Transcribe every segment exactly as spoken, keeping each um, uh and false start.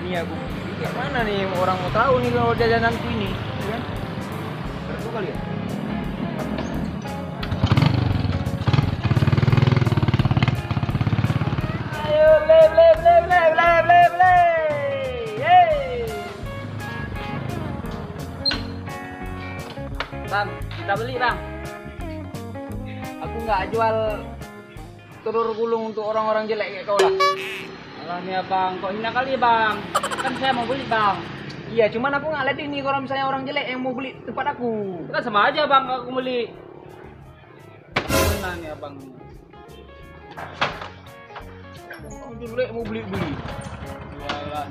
Ini aku. Kayak mana nih orang mau tahu nih kalau jajananku ini, ya kan? Berat kali ya? Ayo, beli, beli, beli, beli, beli, beli, beli. Yeay. Bang, kita beli, Bang. Aku nggak jual telur gulung untuk orang-orang jelek kayak kau lah. Alah ni abang, kok hina kali bang? Kan saya mau beli bang. Iya, cuman aku nggak lading nih kalau misalnya orang jelek yang mau beli tempat aku. Kan sama aja bang, aku beli. Mana nih abang? Orang jelek mau beli-beli. Jualan.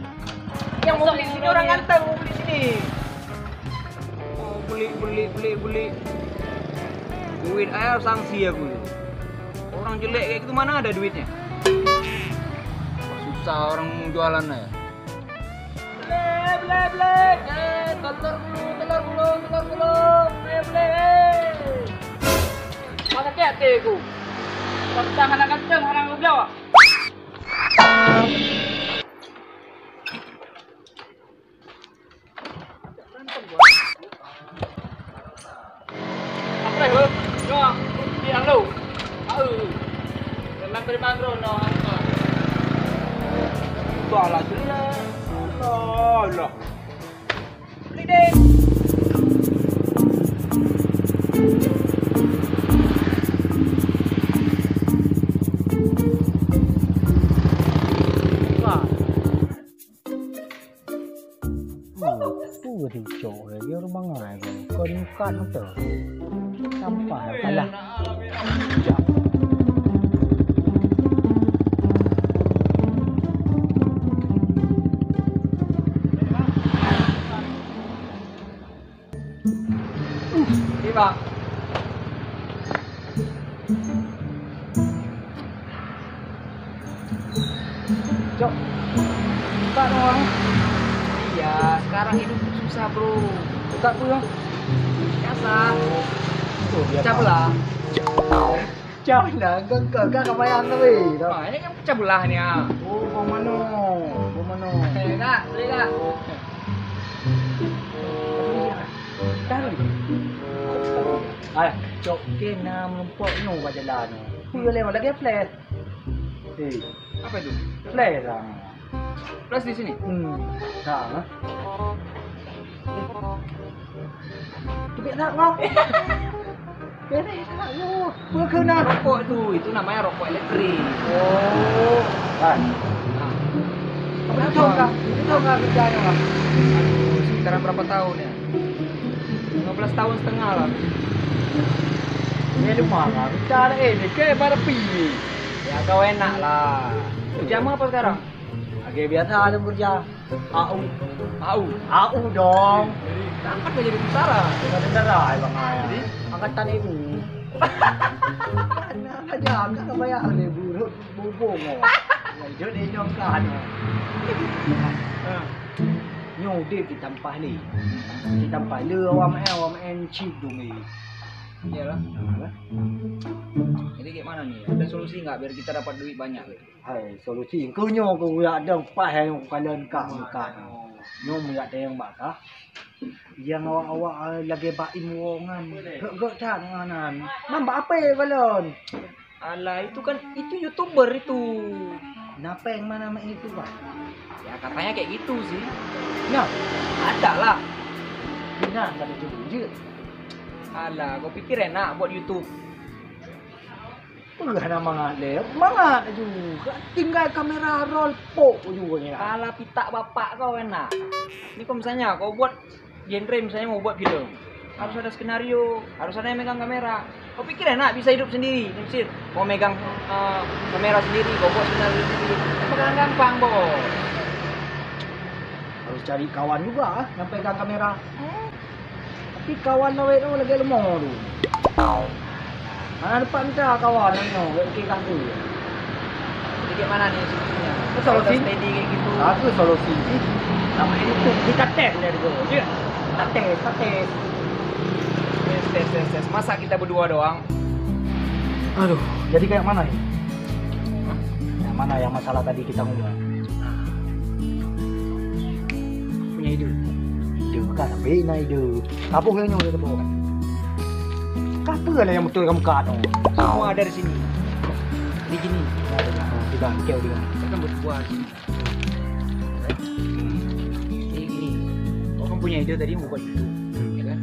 Yang mau beli sini orang ganteng, mau beli sini. Oh, beli, beli, beli, beli. Duit aja sanksi aku tu. Orang jelek kayak gitu mana ada duitnya? Susah orang mau jualan aja. Beli, beli, beli. Eh, telur gulung, telur gulung, telur gulung. Beli, beli, eh. Masa kayak aku. Tapi hana ganteng, hana ngeubloe. Apa ya, bro? Nyoe, di Anglo. Tahu. Memang terima bro, no. Salah jelek. Allah, Allah. Beli deh. Wah. Uh, tu geucok lé, dia ureueng bangai tu. Kau ni kat tu. Sampah kalah. Jak. Ni, Bang. Cok. Buka dong, Bang. Iya, sekarang hidup susah, Bro. Buka dulu, Bang. Biasa. Oh, biasa. Pecah belah. Pecah belah, engkau, engkau, engkau kebayang tu, weh. Ah, ini kan pecah belah ni, ah. Oh, bom mano. Bom mano. Eh, Kak, boleh, Kak? Dah ni. Alah, cok ke na meureumpok nyoe bak jalan nyoe. Peue lé lagèe flash. Eh, apa itu? Flash lah. Flash di sini? Hmm. Nah. Teubiet that kau. Beres that lu. Peue keu na? Rokok itu, itu namanya rokok elektrik. Oh. Kan. Nah. Berapa tahun kah? Berapa tahun kah kerja nyoe kah? Aduh, sekitaran berapa tahun ya? Lima belas tahun setengah lah. Ni lumayan lah. Kita ada, eh, ni ke berapa pi ni? Ya, kau enak lah. Kerja apa sekarang? Lagi biasa ada kerja. A U. A U. A U dong. Jadi, kenapa kau jadi tentara? Bukan tentara, eh, Bang Ayah. Jadi? Angkatan A U. Anak aja, angkat kau bayar ni, buruk. Bubong, oh. Lanjut dia nyongkak ni. Ha. Nyoe udép di tampah lé. Di tampah lé awak maén, awak maén cit dong ni. Iyalah. Jadi kayak mana ni? Ada solusi nggak biar kita dapat duit banyak gitu? Hai, solusi. Engkau nyoe kau yak dong pah yang kalian kah, kah. Nyoe yak dong bak kah. Yang awak-awak, eh, lagèe baim wongan. Gok-gok that nganan. Nambah apa ya balon? Alah, itu kan, itu YouTuber itu. Kenapa yang mana mak itu, Pak? Ya, katanya kayak gitu sih. Nah, ada lah. Nah, kata dulu je. Alah, kau pikir enak buat YouTube? Peugah na mangat lé, mangat laju. Tinggai kamera roll pok laju nyan. Alah pitak bapak kau kan nak. Ni kau misalnya kau buat genre misalnya mau buat film. Harus ada skenario, harus ada yang megang kamera. Kau pikir enak bisa hidup sendiri, Nimsir? Kau megang, eh, kamera sendiri, kau buat skenario sendiri. Bukan gampang, Bos. Harus cari kawan juga, ah, yang pegang kamera. Tapi kawan lawét tu lagèe leumô tu. Mana dapat minta kawan nyoe, gak bikin kaki. Jadi kayak mana nih solusinya? Itu solusi. Kalau udah steady kayak gitu. Satu solusi sih. Sama ini tuh, kita tes dari dulu. Iya. Kita tes, kita tes. Tes, tes, tes, tes. Masa kita berdua doang? Aduh, jadi kayak mana ini? Yang mana yang masalah tadi kita ngomong? Ide. Ide ka, tapi na ide. Kaboh nyang nyoe, kaboh. Apa lah yang betul kamu kat? Semua ada di sini. Di sini. Kita, kita, kita. Kita kan berbuat. Hmm. Ini, ini. Kau kan punya ide tadi mau buat itu, ya kan?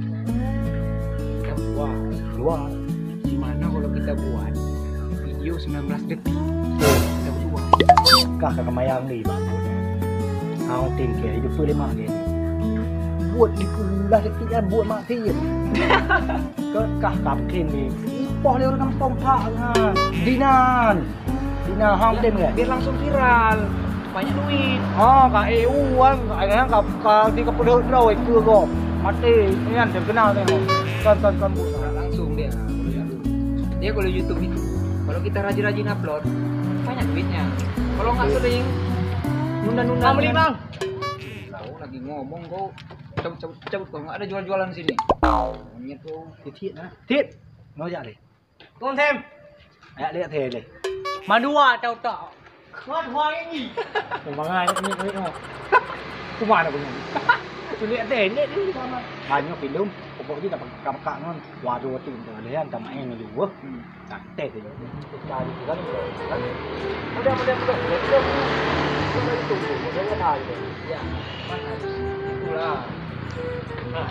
Kita buat. Buat. Gimana kalau kita buat video sembilan belas detik? Kita berdua. Kah ka kemayang ni, Bang. Hang tem ke, hidup tu lemak ke. Buat di puluh belas detik kan, buat mak tim. Kah, kah, kah, mungkin ni. Poh lé ureueng gampông that nyan. Dinan. Dinan, hang tem ke? Biar langsung viral. Banyak duit. Ha, ka E U kan, ka, ka, ka, di ka peudeuh droe keu gob. Maté, nyan terkenal tengok. Kan, kan, kan, bu. Langsung dia. Dia kalau YouTube itu, kalau kita rajin-rajin upload, banyak duitnya. Kalau nggak sering, nunda-nunda. Bang, beli, Bang. Tahu lagi ngomong kau. Cabut, cabut, cabut kau. Nggak ada jual-jualan sini. Monyet kau. Titit nah. Tit. Mau jak leh. Tuan Sam. Ayak lihat saya leh. Madua tau tak? Kuat huang ini. Memang ai ni ni ni. Kuma nak punya. Tu lihat deh, lihat dulu sama. Banyak film, pokok dia dapat kakak ngon. Waduh, tu ada yang tak main dulu. Hmm. Tak teh tu. Cari tu kan. Mudah, mudah, mudah. Mudah, mudah. Mudah itu, mudah, mudah. Ya. Mana? Itulah. Ha.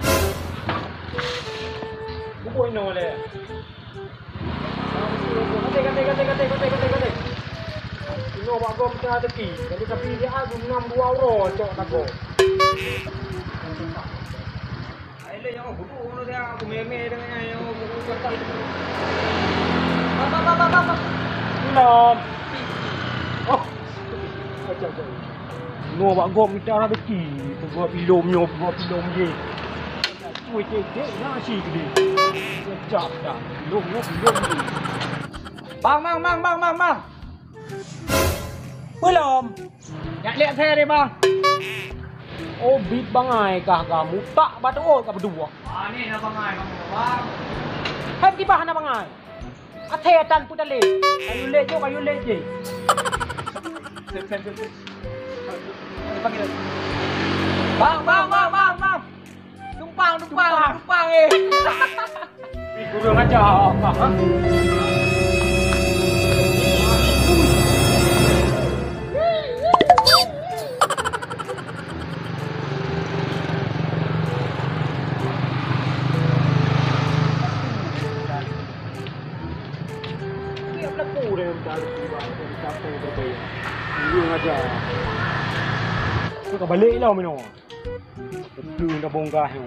Buku ini oleh. Kate, kate, kate. Inoe bak gob mita teuki. Jadi tapi dia aku enam dua uroe cok lagoe. Ai le nyang buku ngono dia aku meme dengan nyang buku kata itu. Ba, ba, ba, ba, ba, ba. Enam. Oh. Acah, acah. Inoe bak gob mita rezeki, peugah pilom nyoe, peugah pilom jih. Cui cek-cek, nasi gede. Kecap dah. Pilom nyoe, pilom jih. Bang, bang, bang, bang, bang, bang. Belum. Nyak lihat saya deh, bang. Oh, bit bangai kah kamu? Tak batu ot ka berdua. Ah, ni dah bangai kamu, bang. Hai, kiban hana bangai. Até tan peutalé. Kayu lé jok, kayu lé jih. Sip, sip, sip, sip. Panggil. Bang, bang, bang, bang, bang. Tumpang, tumpang, tumpang, eh. Ih, kurang ajar, Bang, ha? Tiap laku dah yang tahu tiba, dah dicapai berbayar. Kurang ajar. Kau ka balik lah, Mino. Betul dah bongkah tu.